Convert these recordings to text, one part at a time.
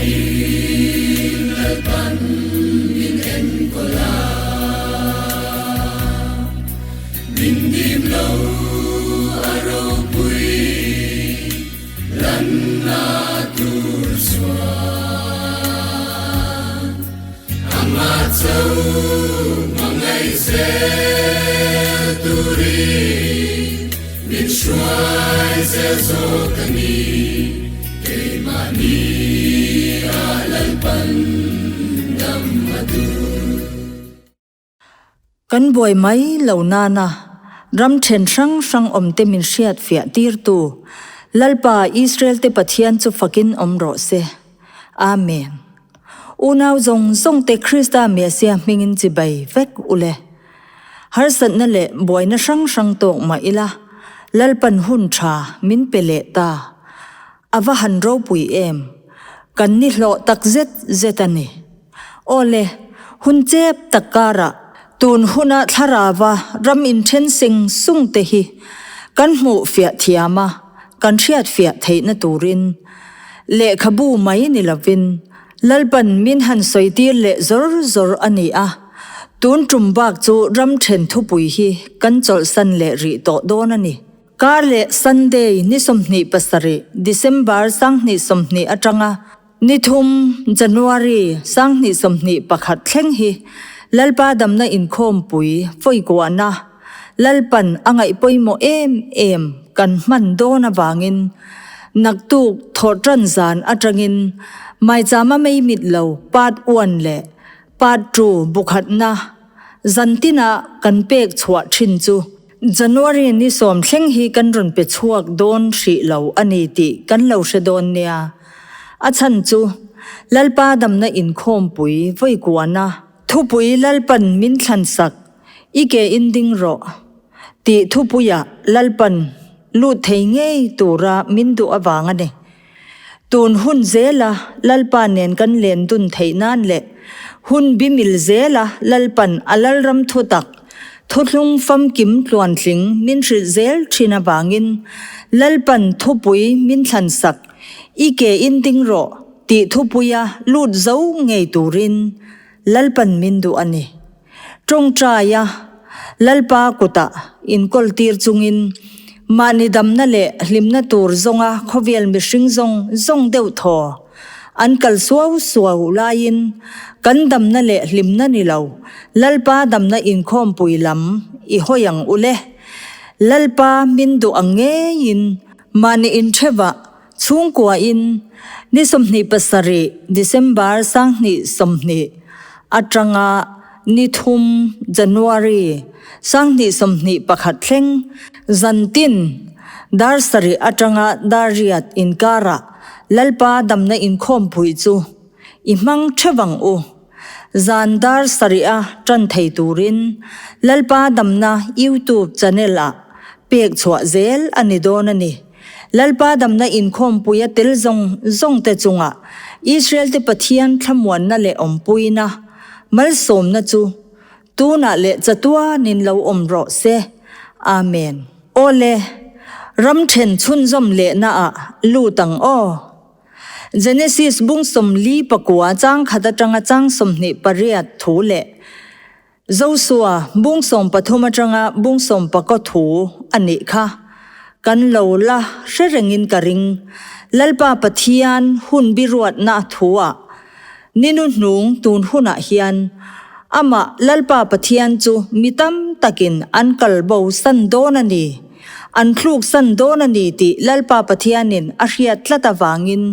in Lalpan min enkawl a, min dim lo a ropui lanna tur chuan amah cho hmangaih zel turin min hruai zel zawk a ni, keimahni ah Lalpan dam a duh. Kan buai mai lo nana ram then hrang hrang awmte min hriat fiah tirtu Lalpa Israel-te Pathian chu fakin awm rawh se. Amen. Unau zawng zawngte Krista Messiah hmingin chibai vek ule. Harsatna leh buaina hrang hrang tawk mah ila Lalpan hun tha min pe leh ta. A va han ropui em! Kan ni hlawh tak zet zet a ni. Aw le, hun chep tak karah tun huna thlarava ram inthen seng sung te hi kan hmuh fiah thiam a, kan hriat fiah theihna turin lehkhabu mai ni lovin Lalpan min han sawi tir leh zawr zawr a ni a, tun tum bak chu ram then thupui hi kan chawlhsan leh rih tawh dawn a ni. Kar leh Sunday ni 27 December 2020 atanga ni thum January 2021 thleng hi Lalpa damna inkhawmpui fawikuahna Lalpan a ngaih pawimawh em em kan hman dawn avangin naktuk thawhtan zan atangin maichama mei mit lo part one leh part two bukhatna zantina kan pek chhuah thin chu January ni sawm thleng hi kan rawn pe chhuak dawn hrih lo a ni tih kan lo hre dawn nia. A chhan chu Lalpa damna inkhawmpui vawi kuana thupui Lalpan min thlan sak i ke in ding rawh tih thupuiah Lalpan lut thei ngei tura min duh avang a ni. Tun hun zela Lalpa nen kan len dun theih nan leh hun bimil zela Lalpan a Lalram thutak thuthlung famkim tluantling min hrilh zel thin avangin Lalpan thupui min thlan sak i ke in ding rawh tih thupuia lut zo ngei turin Lalpan min duh a ni. Tawngtaia Lalpa kutah inkawl tir chungin mahni damna leh hlimna tur zawnga khawvel mihring zawng zawng deuh thaw an kal suau suau laiin kan damna leh hlimna ni lo Lalpa damna inkhawmpui lam i hawi ang u le. Lalpa min duh ang ngeiin mahni inthevah Chhungkuain ni 27 December 2020 atanga ni thum January 2021 thleng zantin dar sarih atanga dar riat inkarah Lalpa damna inkhawmpui chu i hmang theuh ang u. Zan dar sariha tan thei turin Lalpa damna YouTube channel ah pek chhuah zel a ni dawn a ni. Lalpa damna inkhawmpui a tel zawng zawng te chungah Israel te Pathian thlamuanna leh awmpuina malsawmna chu tunah leh chatuanin lo awm rawh se. Amen. Awle, ram then chhunzawm lehna ah lut ang aw. Genesis bung 49 chang khat atanga chang 28 thu leh Josua bung 13 atanga bung 19 thu a nih kha. Kan lo la hre rengin ka ring. Lalpa Pathian hun biruatna thu-ah ninu hnung tun hunah hian amah Lalpa Pathian chu mi tam takin an kal bo san dawn a ni. An thluk san dawn a ni tih Lalpa Pathianin a hriat tlat avangin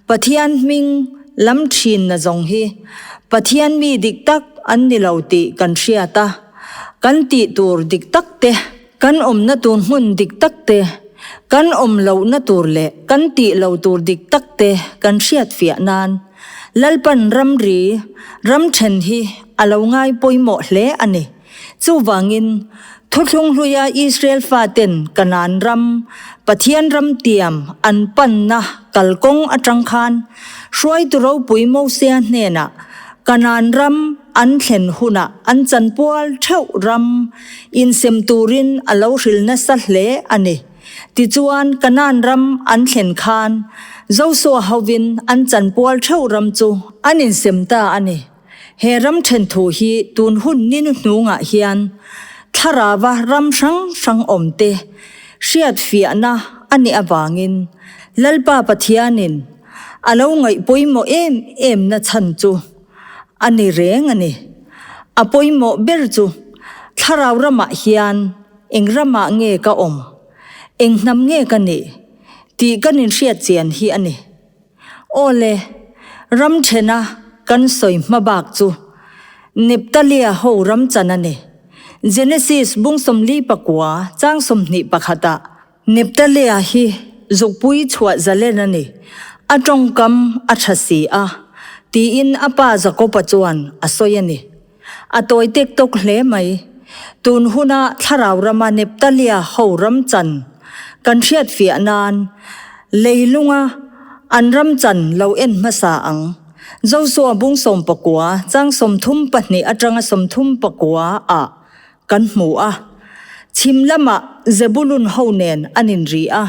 Pathian hming lam thinna zawng hi Pathian mi dik tak an ni lo tih kan hriat a, kan tih tur dik tak te, kan awmna tur hmun dik tak te, kan awm lohna tur leh kan tih lo tur dik tak te kan hriat fiah nan Lalpan ramri ram then hi a lo ngai pawimawh hle a ni. Chuvangin, Thuthlung hluia Israel faten Kanaan ram, Pathian ram tiam an panna kalkawng atang khan hruaitu ropui Mosia hnenah Kanaan ram an thlen hunah an chanpual theuh ram insem turin a lo hril nasa hle a ni. Tichuan, Kanaan ram an thlen khan Josua hovin an chanpual theuh ram chu an insem ta a ni. He ram then thu hi tun hun ni hnuhnungah hian thlarava ram hrang hrang awmte hriatfiahna a nih avangin Lalpa Pathianin a lo ngaih pawimawh em emna chhan chu a ni reng a ni. A pawimawh ber chu thlarau ramah hian eng ramah nge ka awm, eng hnam nge ka nih tih kan inhriat chian hi a ni. Aw le, ram thena kan sawi hma bak chu Neptalia ho ram chan a ni. Genesis bung 49 chang 21 ah Neptalia hi zukpui chhuah zalen a ni, a tawngkam a tha si a, tiin a pa Jakoba chuan a sawi a ni. A tawi tek tawk hle mai. Tun huna thlarau rama Neptalia ho ram chan kan hriat fiah nan leilunga an ram chan lo en hmasa ang. Josua bung 19 chang 32 atanga 39 ah kan hmu a. Chhim lamah Zebulun ho nen an inri a.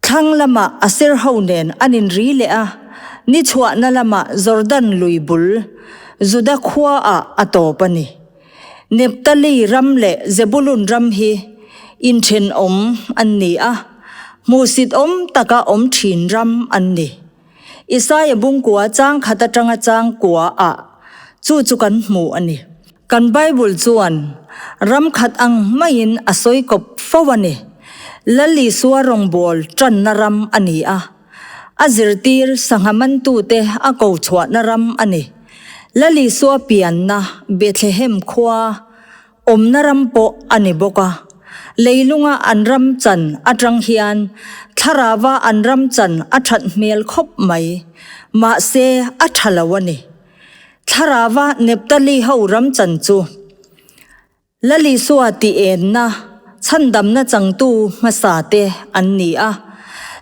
Thlang lamah Aser ho nen an inri leh a, ni chhuahna lamah Jordan lui bul Juda khuaah a tawp a ni. Nephtali ram leh Zebulun ram hi inthenawm an ni a, hmuhsit awm taka awm thin ram an ni. Isaia bungkua chang khat atanga chang kua ah chu chu kan hmu a ni. Kan Bible chuan ram khat ang maiin a sawi kawp fo a ni. Lal Isua rawngbâwl ṭanna ram a ni a, a zirtîr sangha mantute a ko chhuahna ram a ni. Lal Isua pianna Bethlehem khua awmna ram pawh a ni bawk a. Leilunga an ram chan aṭang hian thlarava an ram chan a ṭhat hmel khawp mai. Mahse, a ṭha lo a ni. Thlarava Nephtali ho ram chan chu Lal Isua tih enna, chhandamna changtu hmasa te an ni a,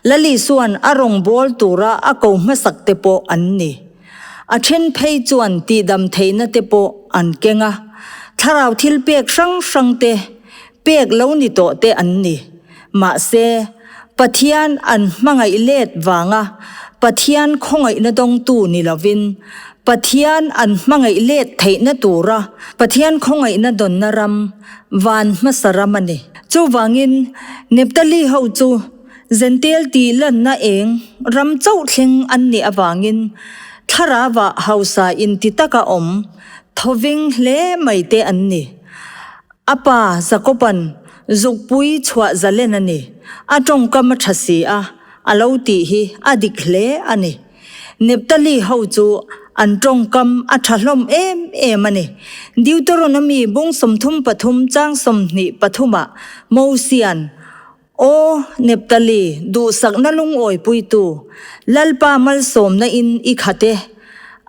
Lal Isua'n a rawngbâwl tura a ko hmasak te pawh an ni. A then phei chuan tihdam theihna te pawh an keng a, thlarau thil pek hrang hrang te pek lo ni tawh te an ni. Mahse, Pathian an hmangaih let vanga Pathian khawngaihna dawngtu ni lovin, Pathian an hmangaih let theihna tura Pathian khawngaihna dawnna ram, van hmasa ram a ni. Chuvangin, Nephtali ho chu Jentail tih lanna eng ram chauh thleng an nih avangin thlarauah hausa inti taka awm thawveng hle mai te an ni. A pa Jakoba'n zukpui chhuah zalen a ni, a tawngkam a tha si a, a lo tih hi a dik hle a ni. Nephtali ho chu an tawngkam a tha hlawm em em a ni. Deuteronomy bung 33 chang 23 ah Mosia'n, Aw Nephtali, duhsakna lungawipuitu, Lalpa malsawmna in i khat e,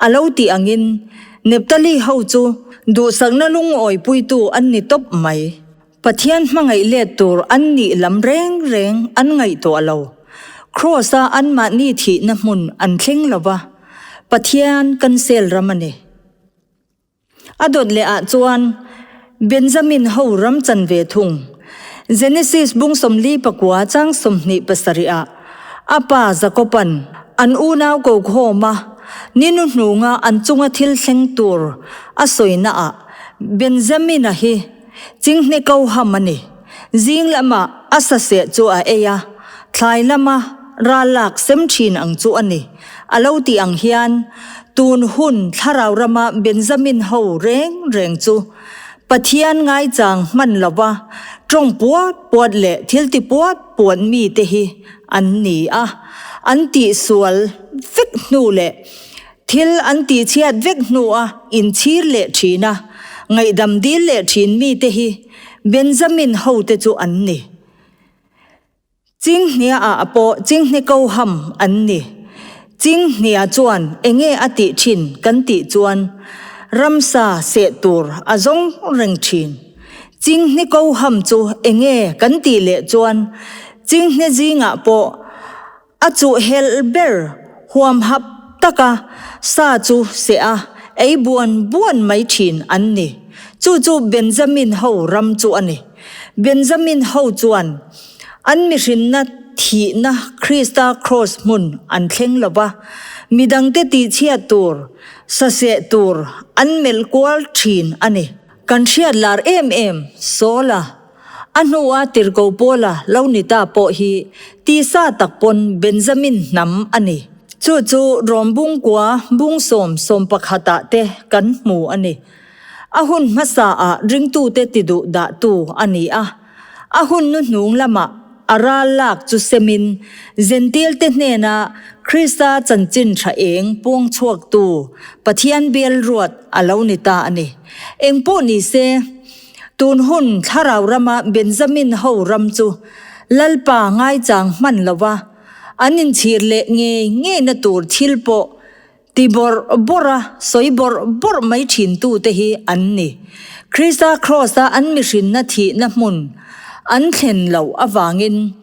a lo tih angin Nephtali ho chu duhsakna lungawipuitu an ni tawp mai. Pathian hmangaih let tur an nih lam reng reng an ngaihtuah lo. Kraws-a anmahni thihna hmun an thleng lo va, Pathian kan sel ram a ni. A dawt leh ah chuan Benjamin ho ram chan ve thung. Genesis bung 49 chang 27 ah a pa Jakoba'n an unau ko khawm a ni hnuhnunga an chunga thil thleng tur a sawina ah Benjamin-a hi chinghne ko ham a ni. Zing lamah a saseh chu a ei a, thlai lama ral lak sem thin ang chu a ni. A lo tih ang hian tun hun thlarau rama Benjamin ho reng reng chu Pathian ngaichang hman lova tawng puat puat leh thil ti puat puat mite hi an ni a, an tihsual vek hnu leh Thil an tihchhiat vek hnua inchhir leh thin a, ngaihdam dil leh thin mite hi Benjamin hote chu an ni. Chinghnia ah pawh Chinghne ko ham an ni. Chinghnia chuan enge a tih thin kan tih chuan ramsa seh tur a zawng reng thin. Chinghne ko ham chu enge kan tih leh chuan Chinghne zingah pawh A chuh helh ber huamhap taka sa chu seh a, ei buan buan mai thin an ni. Chu chu Benjamin ho ram chu a ni. Benjamin ho chuan an mihrinna. thihna Krista Kraws hmun an thleng lo va, midangte tihchhiat tur, saseh tur an melh kual thin a ni. Kan hriat lar em em, Saul-a, a hnua tirhko Paula lo ni ta pawh hi tisa tak pawn Benjamin hnam a ni. Chu chu Rom bungkua bung sawm sawmpakhatah te kan hmu a ni. A hun hmasaah ringtute ti duh dahtu a ni a. A hun nuhnung lamah a ral lak chu semin Zentilte hnena Krista chanchin tha eng puang chhuaktu Pathian bial ruat a lo ni ta a ni. Engpawh ni se, tun hun thlarau rama Benjamin ho ram chu Lalpa ngaichang hman lova an inchhir leh ngei ngeina tur thil pawh Ti bawrh bawrh a, sawi bawrh bawrh mai thintute hi an ni. Krista Kraws-a an mihrinna thihna hmun an thlen loh avangin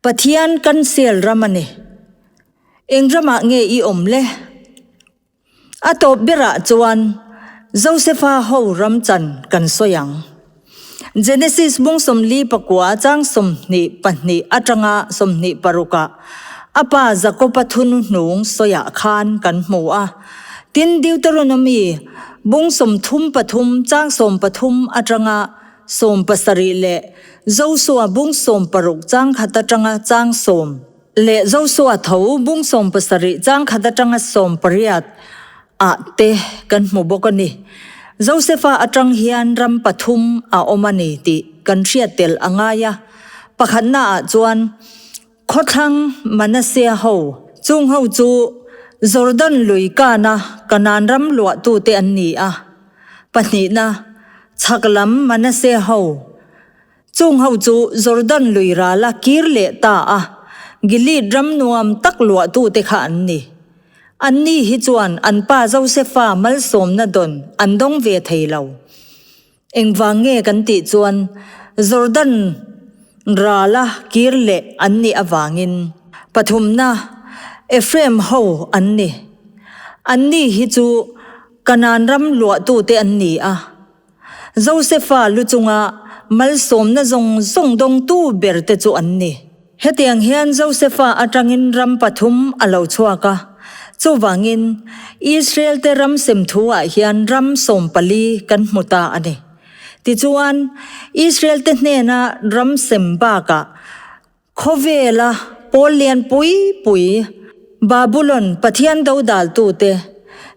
Pathian kan sel ram a ni. Eng ramah nge i awm le? A tawp berah chuan Josefa ho ram chan kan sawi ang. Genesis bung 44 chang 22 atanga 26 ah a pa Jakoba thunu hnung sawiah khan kan hmu a. Tin, Deuteronomy bung 33 chang 13 atanga 17 leh Josua bung 16 chang khat atanga chang 10 leh Josua tho bung 17 chang khat atanga 18 ah te kan hmu bawk a ni. Josefa atang hian ram pathum a awm a ni tih kan hriat tel a ngai a. Pakhatna ah chuan khawthlang Manasseh ho, chung ho chu Jordan lui kana Kanaan ram luahtute an ni a. Pahnihna, chhak lam Manasseh ho, Chung ho chu Jordan lui rala kir leh ta a, Gilead ram nuam tak luahtute kha an ni. Anni hi chuan an pa Josefa malsawmna dawn an dawng ve thei lo. Engvang nge kan tih chuan Jordan rala kir leh an nih avangin. Pathumna, Ephraim ho an ni. Anni hi chu Kanaan ram luahtute an ni a. Josefa lu chunga malsawmna zawng zawng dawngtu ber te chu an ni. Hetiang hian Josefa atangin ram pathum a lo chhuak a, chuvangin Israel te ram sem thuah hian ram 14 kan hmu ta a ni. Tichuan, Israel te hnena ram sem bakah Khawvela pawl lian pui pui, Babulon Pathian dodaltute,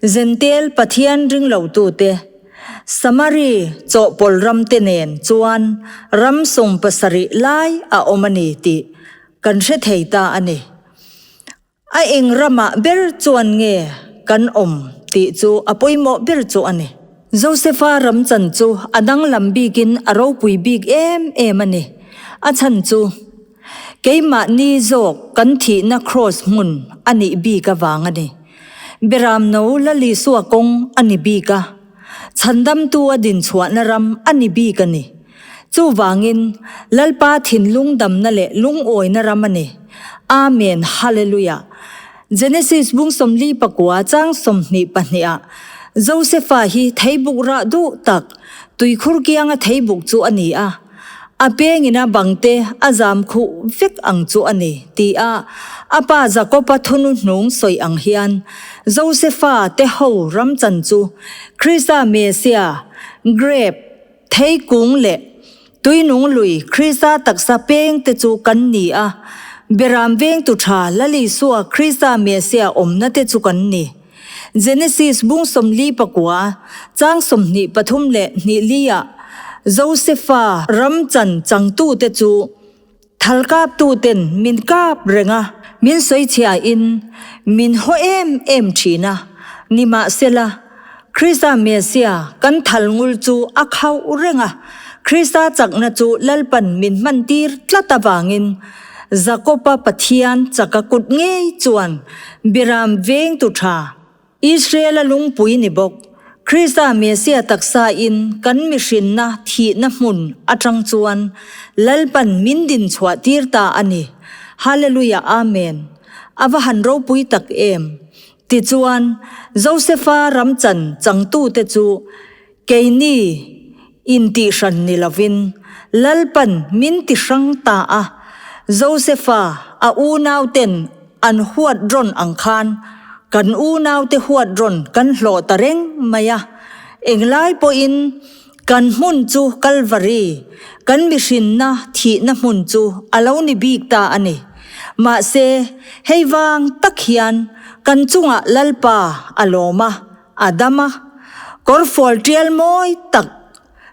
Zentel Pathian ringlotute, Samari chawhpawl ramte nen chuan ram 17 lai a awm a ni tih kan hre thei ta a ni. A eng ramah ber chuan nge kan awm tih chu a pawimawh ber chu a ni. Josefa ram chan chu a danglam bikin a ropui bik em em a ni. A chhan chu keimahni zawk kan thihna kraws hmun a nih bik avang a ni. Beramno Lalisua kawng a ni bik a, chhandamtu a dinchhuahna ram a ni bik a ni. Chuvangin, Lalpa thinlung damna leh lungawina ram a ni. Amen Hallelujah. Genesis bung 49 chang 22 ah Josefa hi theibuk rah duh tak, tuikhur kianga theibuk chu a ni a. A pengin a bangte a zam khuh vek ang chu a ni, ti a a pa Jakoba thunu hnung sawi ang hian Josefa te ho ram chan chu Krista Messiah, grape, Thei kung leh tuinung lui Krista taksa peng te chu kan ni a, Beram vengtu tha Lal Isua Krista Messiah awmna te chu kan ni. Genesis bung 49 chang 23 leh hnih li ah Josefa ram chan changtu te chu Thal kaptu ten min kap reng a, min sawichhia in min haw em em thin a, nimahsela, Krista Messia kan thal ngul chu a khauh reng a, Krista chakna chu Lalpan min hman tir tlat avangin Jakoba Pathian chaka kut ngei chuan Biram vengtu tha Israel-a lungpui ni bawk, Krista Messia taksa in kan mihrinna thihna hmun atang chuan Lalpan min din chhuah tir ta a ni. Hallelujah Amen. A va han ropui tak em! Tichuan, Josefa ram chan changtute chu keini intihhran ni lovin Lalpan min ti hrang ta a. Josefa a unauten an huat rawn ang khan kan unaute huat rawn kan hlawh ta reng mai a. Englai pawhin kan hmun chu Kalvari, kan mihrinna thihna hmun chu a lo ni bik ta a ni. Mahse, hei vang tak hian kan chungah Lalpa a lawm a, a dam a. Kawrfual tial mawi tak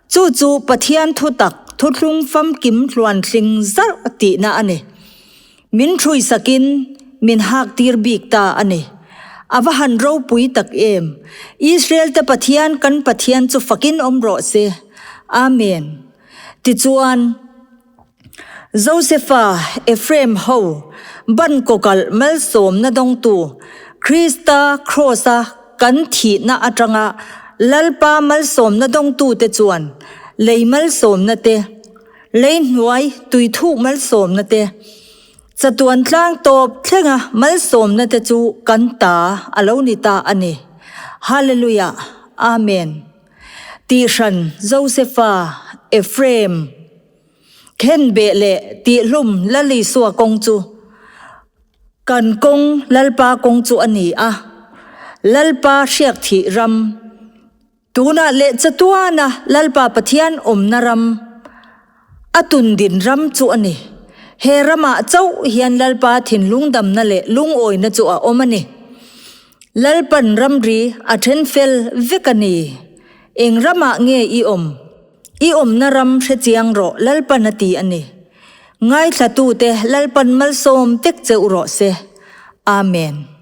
Chu chu Pathian thutak thuthlung famkim hluanthling zarh tihna a ni. Min hruisakin min hak tir bik ta a ni. A va han ropui tak em! Israel-te Pathian kan Pathian chu fakin awm rawh se. Amen. Tichuan. Josefa, Ephraim ho, ban kawkalh malsawmna dawngtu, Krista Kraws-a kan thihna atanga Lalpa malsawmna dawngtute chuan lei malsawmna te, lei hnuai tuithuk malsawmna te, chatuan tlang tawp thlenga malsawmna te chu kan ta a lo ni ta a ni. Hallelujah! Amen. Tihhran, Josefa, Ephraim, Khenbeh leh Tihlum Lal Isua kawng chu kan kawng Lalpa kawng chu a ni a, Lalpa hriakthih ram, tunah leh chatuana Lalpa Pathian awmna ram, a tundin ram chu a ni. He ramah chauh hian Lalpa thinlung damna leh lungawina chu a awm a ni. Lalpan ramri a then fel vek a ni. Eng ramah nge i awm? I awmna ram hre chiang rawh Lalpan a ti a ni. Ngaithlatute Lalpan malsawm tek che u rawh se. Amen.